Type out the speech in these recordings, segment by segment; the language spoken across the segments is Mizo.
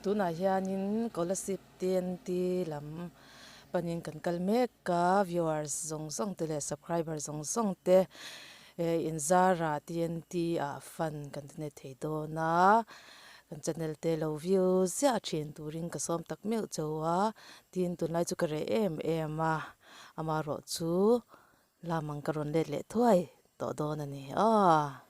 Tunah hianin Kolasib TNT lam panin kan kal mek a, viewers zawng zawng te leh subscriber zawng zawng te inzara TNT ah fan kan ti nei thei dawn a, kan channel te lo view ziah thin turin ka sawm tak meuh chauh a, tin tunlai chu ka reh em em a, amaherawh chu Lam ang ka rawn let leh thuai tawh dawn a ni aw.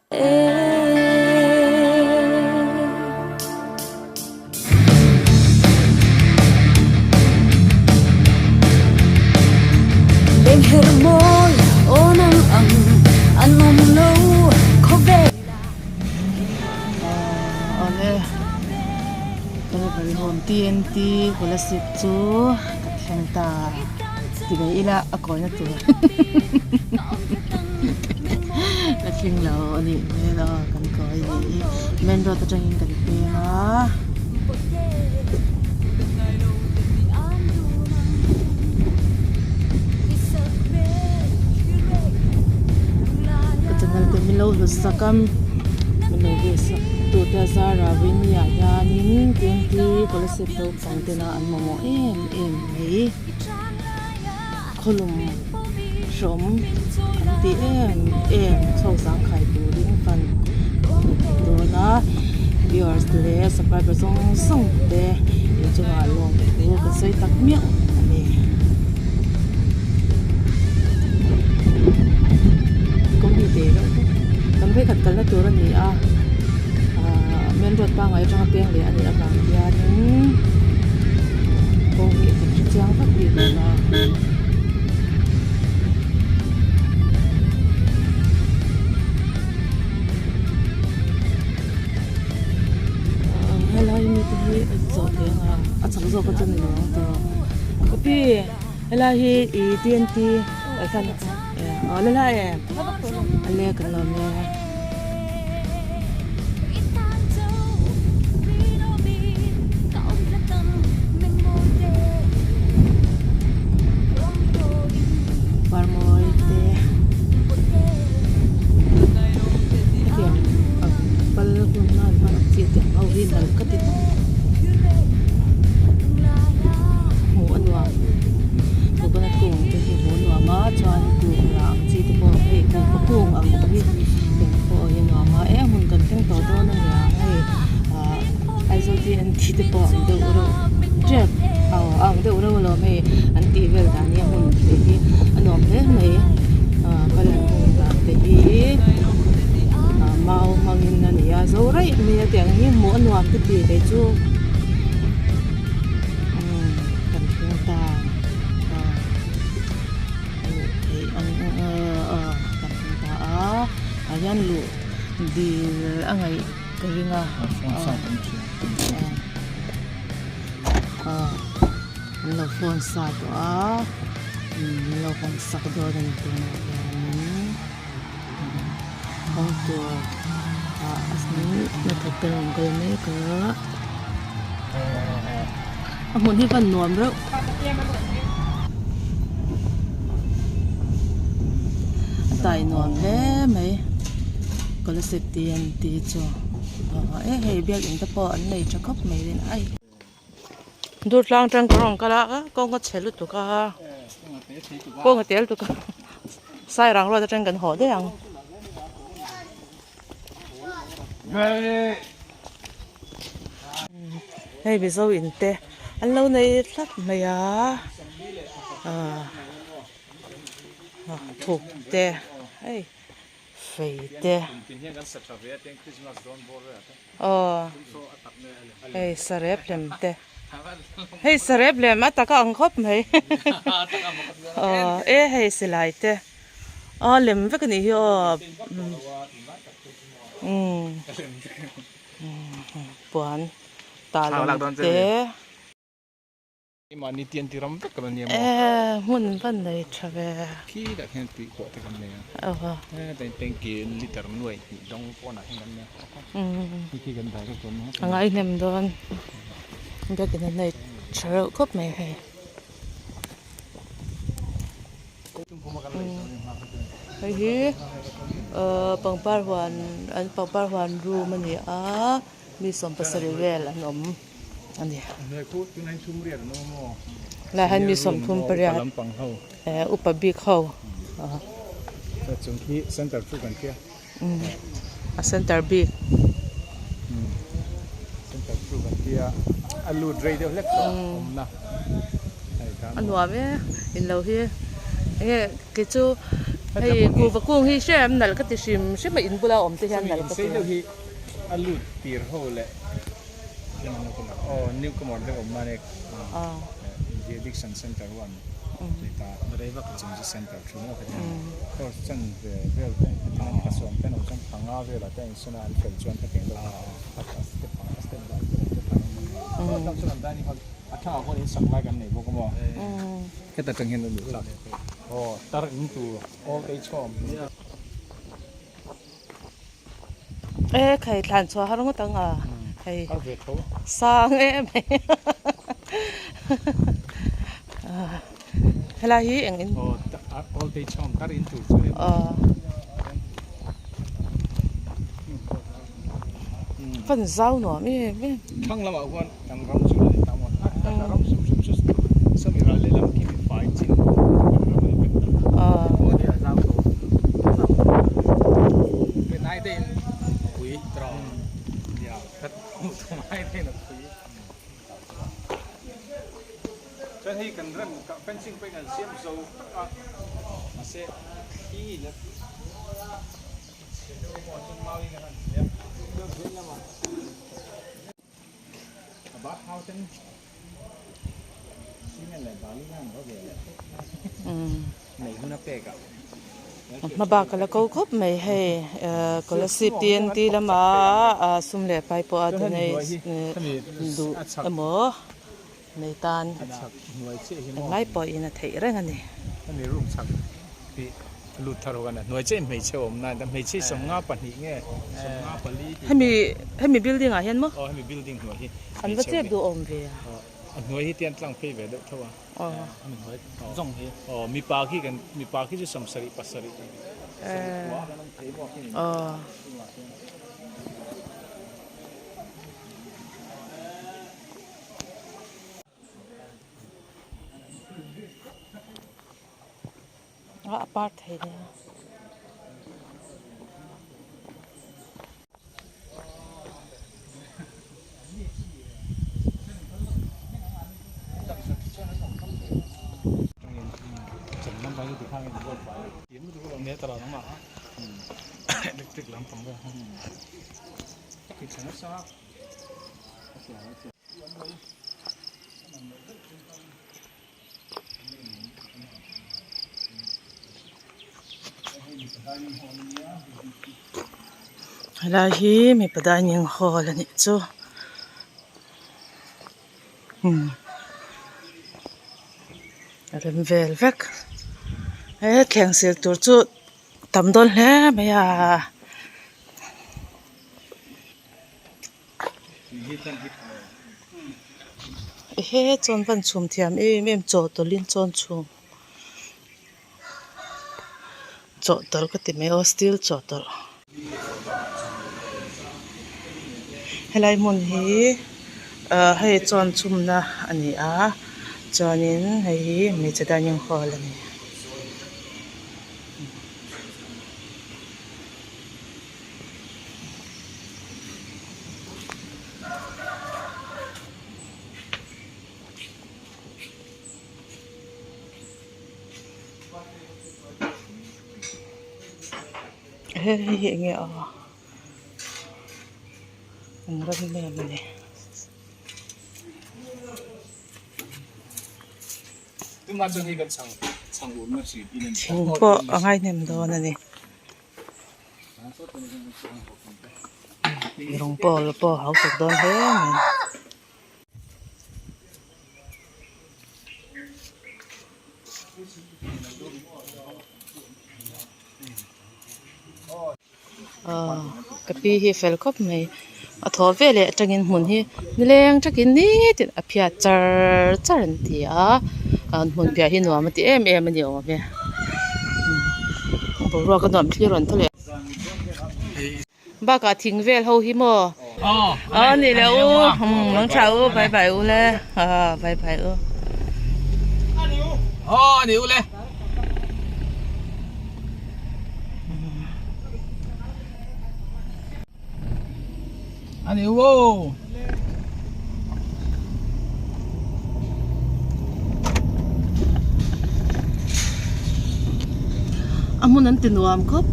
Awle Calvary Home TNT Kolasib chu ka thleng ta. Ti ve ila a kawina tur ka thleng lo a nih hmel a kan kawi a nih hi main road atangin kan peng a. Ka channel te min lo hlut sak a min lo view sak tute a zara Winnie-ah hianin TNT Kolasib naupang tena an mamawh em em mai. Khawlum hrawm an ti em em chho zangkhai turin fan an nei dawn a viewers leh subscriber zawng zawng te inchungah lawmthu ka sawi tak miah a ni. Kawng hi tei reuh bawk kan vawikhat kalna tur a ni a ahh main road pangngai atanga peng leh a nih avang hianin kawng hi kan hre chiang vak bik lo va. Helai mi te hi a zawh thei ang a a chak zawk a chu ni lo ang tawh ka pi helai hi i TNT aw la lai em a le kan lawm e. Parmawi te hetiang ang pal hun nan hman ang chi tiang ho hi nalh ka ti tawp hmuh a nuam coconut kung te hi hmuh a nuam a chuan kung rah ang chi te pawh hei kuhva kung ang hi eng pawh hi a nuam a eng hmun kan thleng tawh dawn a nia hei ah Aizawl TNT te pawh ang deuh reuh tep aw a ang deuh reuh alawm hei an tih vel dan hi a hmun te hi a nuam hle mai ah kal an hung dan te hi ah mau hmangin a ni a zo raih mai a tiang hi hmuh a nuam ka ti kei chu umm kan thleng ta ah. Luh theih ang aw kan hmu ta a ah hian luh dil a ngaih ka ring a aw an lo phone sa tawh a an lo hawn sak dawn a ni tunah hianin hawng tur ah hnathawk te rawn kal mek a a hmun hi van nuam reuh. A tai nuam hle mai Kolasib TNT chu e hei biakinn te pawh an nei tha khawp mai rin ai. Durtlang tang ka rawn kal a kawng a chhe lutuk a kawng a tel lutuk a Sairang road atang kan haw daih ang. Hei Mizo in te an lo nei thlap mai a ah thuk te hei fei te aw hei sarep lem te hei sarep lem a taka ang khawp mai aw e hei silai te. A lem vek a nih hi aw umm puan tah lem te e hmun van nei tha ve a ngaihnem dawn biakin a nei tha reuh khawp mai hei. Hei hi ahh pangpar huan an pangpar huan room a ni a mi sawmpasarih vel an awm. a ni. Helaiah hian mi 38 upa bik ho a center bik. A nuam e in lo hi enge kei chu hei kuhva kung hi hrem nalh ka ti hrim hrim a in bula awm te hian nalh ka ti a. A lut tir ho leh aw newcomer deuh awm nan e the addiction center one tih ta chung chu center thu maw kha tiang course chan ve vel te an ka sawm te an awm chuan panga velah te an insawn a an fel chuan ka tiang deuh a a step a step by step te khan an chuan an dining hall a thangah khuan in sak lai kan nei bawk a maw heta tang hian a luh thlak aw tar in tur old age home. E khai thlan chhuah har ngawt ang a hei sang em mai helai hi eng in fan zau nuam em em. Thlang lamah huan kan ram chu a ni ta maw a ram hrim hrim chu sawmi ral lehlam khi mi fai chin kan ram a ni vek ta chuan hei kan rem fencing pawh hi kan siam zo tak a mahse thli in a chhe deuh maw chuan mau in a han hliam Hma bak a la ko khawp mai hei Kolasib TNT lama sum leh pai pawh a donate duh emaw nei tan englai pawhin a theih reng a ni. Lut thar ho a hnuai chiah in hmeichhe awm na a hmeichhe 52 nge 54 tih Hemi hemi building ah hian maw? Aw hemi building hnuai hi An va chep duh awm ve a. Aw a hnuai hi tian tlang phei ve deuh tho a. Aw. Hemi hnuai zawng hi aw mipa khi kan mipa khi chu 70 pasarih sarih kua kan awm thei maw khi. Aw. A par thei nia. Helai hi mipa dining hall a nih chu umm a rem vel vek he thleng sil tur chu tam dawn hle mai a. Ehe chuan van chhum thiam em em chaw tawlhin chuan chhum chaw tawlh ka ti mai aw steel chaw tawlh helai hmun hi ah hei chuan chhumna a ni a chuanin hei hi hmeichhe dining hall a ni. He hei hi enge a an ram nge mawni. Thing pawh a ngaihnem dawn a ni. Rawng pawh la pawh a hau tak dawn hle mai. Aw ka pi hi a fel khawp mai a thaw veleh atangin hmun hi nileng takin nitin a phiat char char an ti a hmun piah hi nuam a ti em em a ni awm e boruak a nuam thlir rawn thaw leh bakah thing vel ho hi maw. Aw ni le u mang tha u bye bye u le bye bye u. Aw ani u le. Ani u aw. A hmun an ti nuam khawp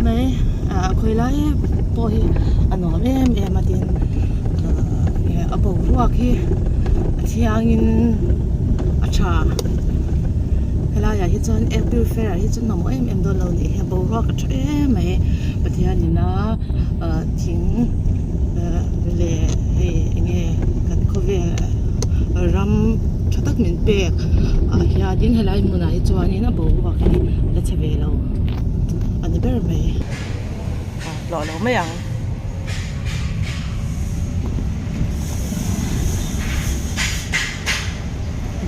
mai a khawi lai pawh hi a nuam em em a tin a boruak hi a thiangin a tha helaiah hi chuan april fair ah hi chuan mamawh em em dawn lo nih hi a boruak a tha em mai Pathianin a thing leh hei eng nge kan khawvel ram tha tak min pek ah hianin helai hmunah hi chuanin a boruak hi a la chhe ve lo a ni ber mai hlawh lo mai ang.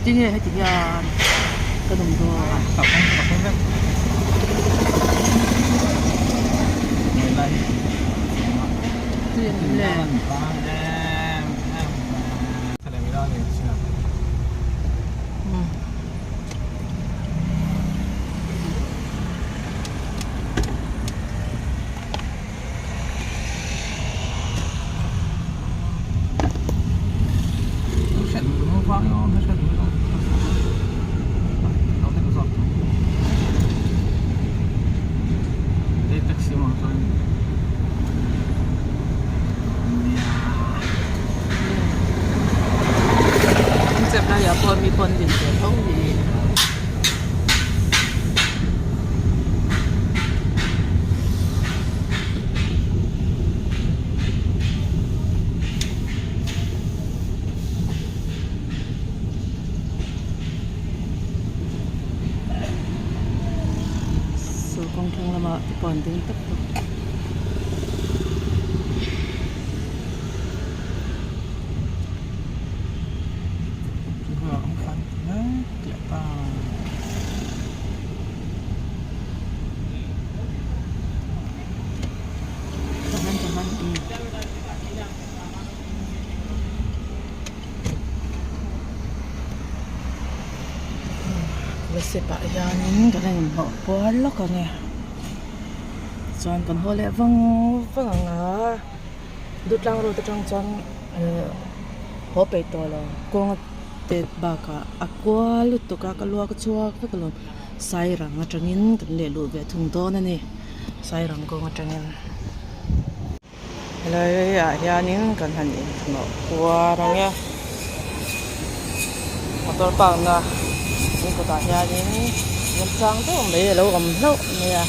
Tinge heti hian ka awm dawn. Saw kawng thleng lamah te pawh an ding tawp bawk. Sep ah hianin kan han inhlawh puar lawk ang e chuan kan haw leh vang vang ang a Dutlang road atang chuan ehh haw peih tawh lo kawng a tet bakah a kual lutuk a ka luak a chhuak vek alawm Sairang atangin kan leh luh ve thung dawn a ni Sairang kawng atangin. Helai ah hianin kan han inhnawh puar ang e motor park na in kawtah hianin remchang deuh mai a lo awm hlauh mai a.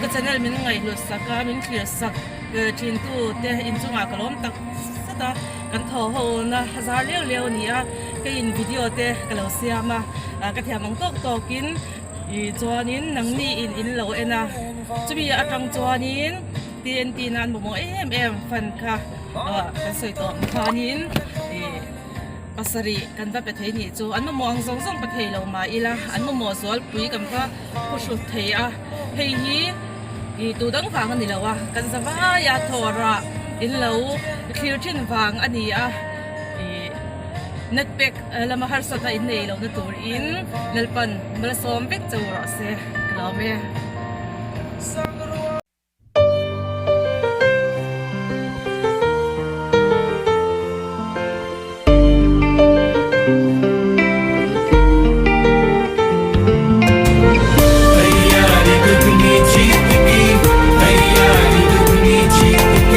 Ka channel min ngaihhlut sak a, min thlir sak thin tu te inchungah ka lawm tak zet a, kan thaw ho na zar leu leu a ni a, kei in video te ka lo siam a, ka thiam ang tawk tawk in ih chuanin nangni in in lo en a, chumi atang chuanin TNT nan mamawh em em fan kha kan sawi tawh ang khanin ih. Pasarih kan va pe thei nih chu an mamawh ang zawng zawng pe thei lo mah ila an mamawh zualpui kan va phuhrut thei a, hei hi ih tu dang vang a ni lo a, kan za vaia thawhrah in lo thlir thin vang a ni a, ih net pack lama harsatna in nei lohna turin Lalpan malsawm vek chauh rawh se ka lawm e.